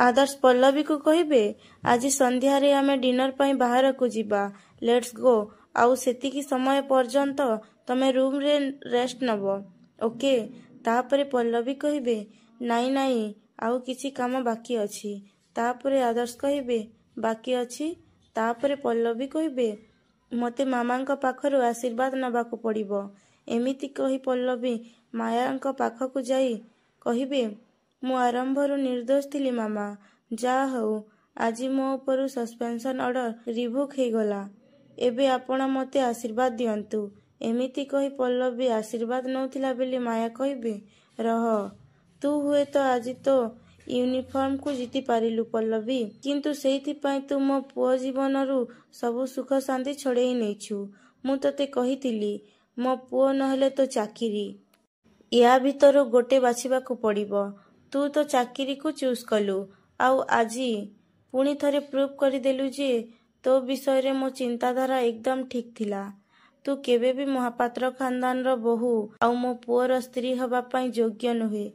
ଆଦର୍ଶ ପଲ୍ଲବୀକୁ କହିବେ, ଆଜି ସନ୍ଧ୍ୟାରେ ଆମେ ଡିନର ପାଇଁ ବାହାରକୁ ଯିବା। Let's go. ଆଉ ସେତିକି ସମୟ ପର୍ଯ୍ୟନ୍ତ ତମେ ରୁମରେ ରେଷ୍ଟ ନେବ। ଓକେ? ତାପରେ ପଲ୍ଲବୀ କହିବେ, ନାଇଁ ନାଇଁ, ଆଉ କିଛି କାମ ବାକି ଅଛି। ତାପରେ ଆଦର୍ଶ କହିବେ, ବାକି ଅଛି? ତାପରେ ପଲ୍ଲବୀ କହିବେ, ମୋତେ ମାମାଙ୍କ ପାଖରୁ ଆଶୀର୍ବାଦ ନେବାକୁ ପଡ଼ିବ। ଏମିତି କହି ପଲ୍ଲବୀ ମାୟାଙ୍କ ପାଖକୁ ଯାଇ କହିବେ, ମୁଁ ଆରମ୍ଭରୁ ନିର୍ଦ୍ଦୋଷ ଥିଲି ମାମା। ଯାହା ହେଉ ଆଜି ମୋ ଉପରୁ ସସ୍ପେନ୍ସନ ଅର୍ଡର ରିଭୋକ୍ ହେଇଗଲା। ଏବେ ଆପଣ ମୋତେ ଆଶୀର୍ବାଦ ଦିଅନ୍ତୁ। ଏମିତି କହି ପଲ୍ଲବୀ ଆଶୀର୍ବାଦ ନେଉଥିଲା ବେଳେ ମାୟା କହିବେ, ରହ, ତୁ ହୁଏତ ଆଜି ତୋ ୟୁନିଫର୍ମକୁ ଜିତିପାରିଲୁ ପଲ୍ଲବୀ, କିନ୍ତୁ ସେଇଥିପାଇଁ ତୁ ମୋ ପୁଅ ଜୀବନରୁ ସବୁ ସୁଖ ଶାନ୍ତି ଛଡ଼େଇ ନେଇଛୁ। ମୁଁ ତୋତେ କହିଥିଲି, ମୋ ପୁଅ ନହେଲେ ତୋ ଚାକିରି। ୟା ଭିତରୁ ଗୋଟେ ବାଛିବାକୁ ପଡ଼ିବ। ତୁ ତୋ ଚାକିରିକୁ ଚୁଜ୍ କଲୁ। ଆଉ ଆଜି ପୁଣି ଥରେ ପ୍ରୁଭ୍ କରିଦେଲୁ ଯେ ତୋ ବିଷୟରେ ମୋ ଚିନ୍ତାଧାରା ଏକଦମ ଠିକ୍ ଥିଲା। ତୁ କେବେ ବି ମହାପାତ୍ର ଖାନଦାନର ବୋହୂ ଆଉ ମୋ ପୁଅର ସ୍ତ୍ରୀ ହେବା ପାଇଁ ଯୋଗ୍ୟ ନୁହେଁ।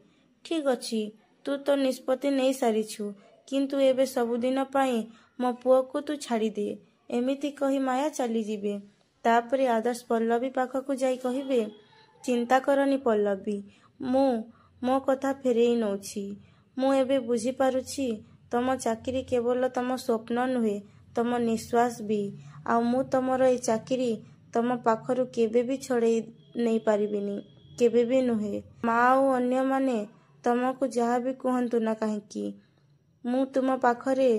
ଠିକ୍ ଅଛି, ତୁ ତୋ ନିଷ୍ପତ୍ତି ନେଇସାରିଛୁ। କିନ୍ତୁ ଏବେ ସବୁଦିନ ପାଇଁ ମୋ ପୁଅକୁ ତୁ ଛାଡ଼ିଦେ। ଏମିତି କହି ମାୟା ଚାଲିଯିବେ। ତାପରେ ଆଦର୍ଶ ପଲ୍ଲବୀ ପାଖକୁ ଯାଇ କହିବେ, ଚିନ୍ତା କରନି ପଲ୍ଲବୀ, ମୁଁ ମୋ କଥା ଫେରେଇ ନଉଛି। ମୁଁ ଏବେ ବୁଝିପାରୁଛି ତମ ଚାକିରି କେବଳ ତମ ସ୍ୱପ୍ନ ନୁହେଁ, ତମ ନିଃଶ୍ୱାସ ବି। ଆଉ ମୁଁ ତମର ଏ ଚାକିରି ତମ ପାଖରୁ କେବେ ବି ଛଡ଼େଇ ନେଇପାରିବିନି। କେବେ ବି ନୁହେଁ। ମା ଆଉ ଅନ୍ୟମାନେ ତମକୁ ଯାହା ବି କୁହନ୍ତୁ ନା କାହିଁକି, ମୁଁ ତୁମ ପାଖରେ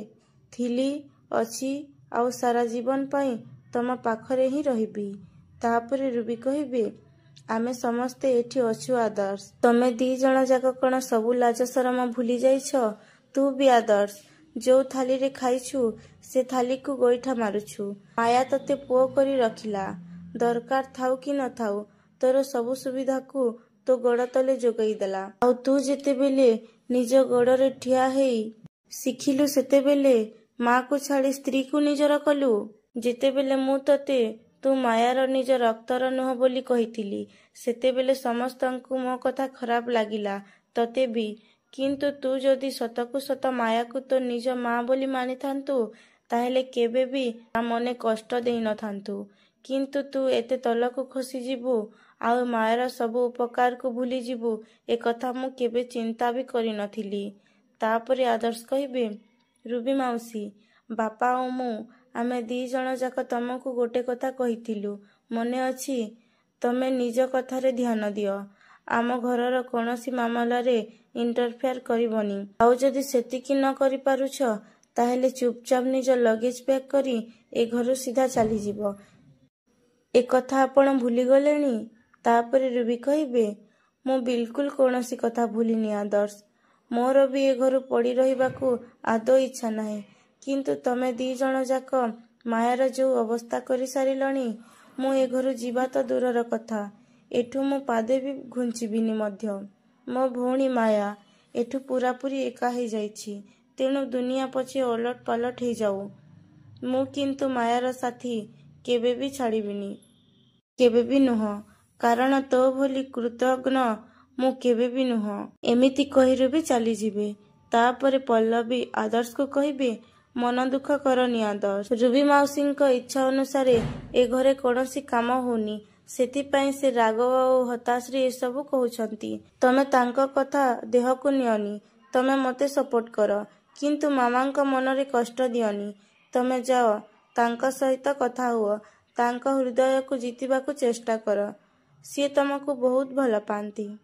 ଥିଲି, ଅଛି ଆଉ ସାରା ଜୀବନ ପାଇଁ ତମ ପାଖରେ ହିଁ ରହିବି। ତାପରେ ରୁବି କହିବେ, ଆମେ ସମସ୍ତେ ଏଠି ଅଛୁ ଆଦର୍ଶ। ତମେ ଦି ଜଣ ଯାକ କଣ ସବୁ ଲାଜ ସରମ ଭୁଲି ଯାଇଛ? ତୁ ବି ଆଦର୍ଶ, ଯୋଉ ଥାଳିରେ ଖାଇଛୁ ସେ ଥାଳିକୁ ଗୋଇଠା ମାରୁଛୁ। ମାୟା ତୋତେ ପୁଅ କରି ରଖିଲା। ଦରକାର ଥାଉ କି ନଥାଉ ତୋର ସବୁ ସୁବିଧାକୁ ତୋ ଗୋଡ଼ ତଳେ ଯୋଗାଇ ଦେଲା। ଆଉ ତୁ ଯେତେବେଳେ ନିଜ ଗୋଡ଼ରେ ଠିଆ ହେଇ ଶିଖିଲୁ ସେତେବେଳେ ମାକୁ ଛାଡ଼ି ସ୍ତ୍ରୀକୁ ନିଜର କଲୁ। ଯେତେବେଳେ ମୁଁ ତୋତେ ତୁ ମାୟାର ନିଜ ରକ୍ତର ନୁହଁ ବୋଲି କହିଥିଲି, ସେତେବେଳେ ସମସ୍ତଙ୍କୁ ମୋ କଥା ଖରାପ ଲାଗିଲା, ତୋତେ ବି। କିନ୍ତୁ ତୁ ଯଦି ସତକୁ ସତ ମାୟାକୁ ତୋ ନିଜ ମା ବୋଲି ମାନିଥାନ୍ତୁ, ତାହେଲେ କେବେ ବି ତା ମନେ କଷ୍ଟ ଦେଇନଥାନ୍ତୁ। କିନ୍ତୁ ତୁ ଏତେ ତଳକୁ ଖସିଯିବୁ ଆଉ ମାୟାର ସବୁ ଉପକାରକୁ ଭୁଲିଯିବୁ, ଏକଥା ମୁଁ କେବେ ଚିନ୍ତା ବି କରିନଥିଲି। ତାପରେ ଆଦର୍ଶ କହିବେ, ରୁବି ମାଉସୀ, ବାପା ଆଉ ମୁଁ, ଆମେ ଦି ଜଣ ଯାକ ତମକୁ ଗୋଟେ କଥା କହିଥିଲୁ, ମନେ ଅଛି? ତମେ ନିଜ କଥାରେ ଧ୍ୟାନ ଦିଅ। ଆମ ଘରର କୌଣସି ମାମଲାରେ ଇଣ୍ଟରଫେୟାର କରିବନି। ଆଉ ଯଦି ସେତିକି ନ କରିପାରୁଛ, ତାହେଲେ ଚୁପଚାପ ନିଜ ଲଗେଜ ପ୍ୟାକ୍ କରି ଏ ଘରୁ ସିଧା ଚାଲିଯିବ। ଏକଥା ଆପଣ ଭୁଲିଗଲେଣି? ତାପରେ ରୁବି କହିବେ, ମୁଁ ବିଲକୁଲ କୌଣସି କଥା ଭୁଲିନି ଆଦର୍ଶ। ମୋର ବି ଏ ଘରୁ ପଡ଼ି ରହିବାକୁ ଆଦୌ ଇଚ୍ଛା ନାହିଁ। କିନ୍ତୁ ତମେ ଦି ଜଣ ଯାକ ମାୟାର ଯୋଉ ଅବସ୍ଥା କରିସାରିଲଣି, ମୁଁ ଏ ଘରୁ ଯିବା ତ ଦୂରର କଥା, ଏଠୁ ମୁଁ ପାଦେ ବି ଘୁଞ୍ଚିବିନି ମଧ୍ୟ। ମୋ ଭଉଣୀ ମାୟା ଏଠୁ ପୂରାପୂରି ଏକା ହେଇଯାଇଛି। ତେଣୁ ଦୁନିଆ ପଛେ ଓଲଟ ପାଲଟ ହେଇଯାଉ, ମୁଁ କିନ୍ତୁ ମାୟାର ସାଥୀ କେବେ ବି ଛାଡ଼ିବିନି। କେବେ ବି ନୁହଁ। କାରଣ ତୋ ଭଳି କୃତଘ୍ନ ମୁଁ କେବେ ବି ନୁହଁ। ଏମିତି କହି ରୁବି ଚାଲିଯିବେ। ତାପରେ ପଲ୍ଲବୀ ଆଦର୍ଶକୁ କହିବେ, ମନ ଦୁଃଖ କରନି ଆଦର୍ଶ। ରୁବି ମାଉସୀଙ୍କ ଇଚ୍ଛା ଅନୁସାରେ ଏ ଘରେ କୌଣସି କାମ ହଉନି। ସେଥିପାଇଁ ସେ ରାଗ ଆଉ ହତାଶରେ ଏସବୁ କହୁଛନ୍ତି। ତମେ ତାଙ୍କ କଥା ଦେହକୁ ନିଅନି। ତମେ ମୋତେ ସପୋର୍ଟ କର। କିନ୍ତୁ ମାମାଙ୍କ ମନରେ କଷ୍ଟ ଦିଅନି। ତମେ ଯାଅ, ତାଙ୍କ ସହିତ କଥା ହୁଅ। ତାଙ୍କ ହୃଦୟକୁ ଜିତିବାକୁ ଚେଷ୍ଟା କର। ସିଏ ତମକୁ ବହୁତ ଭଲ ପାଆନ୍ତି।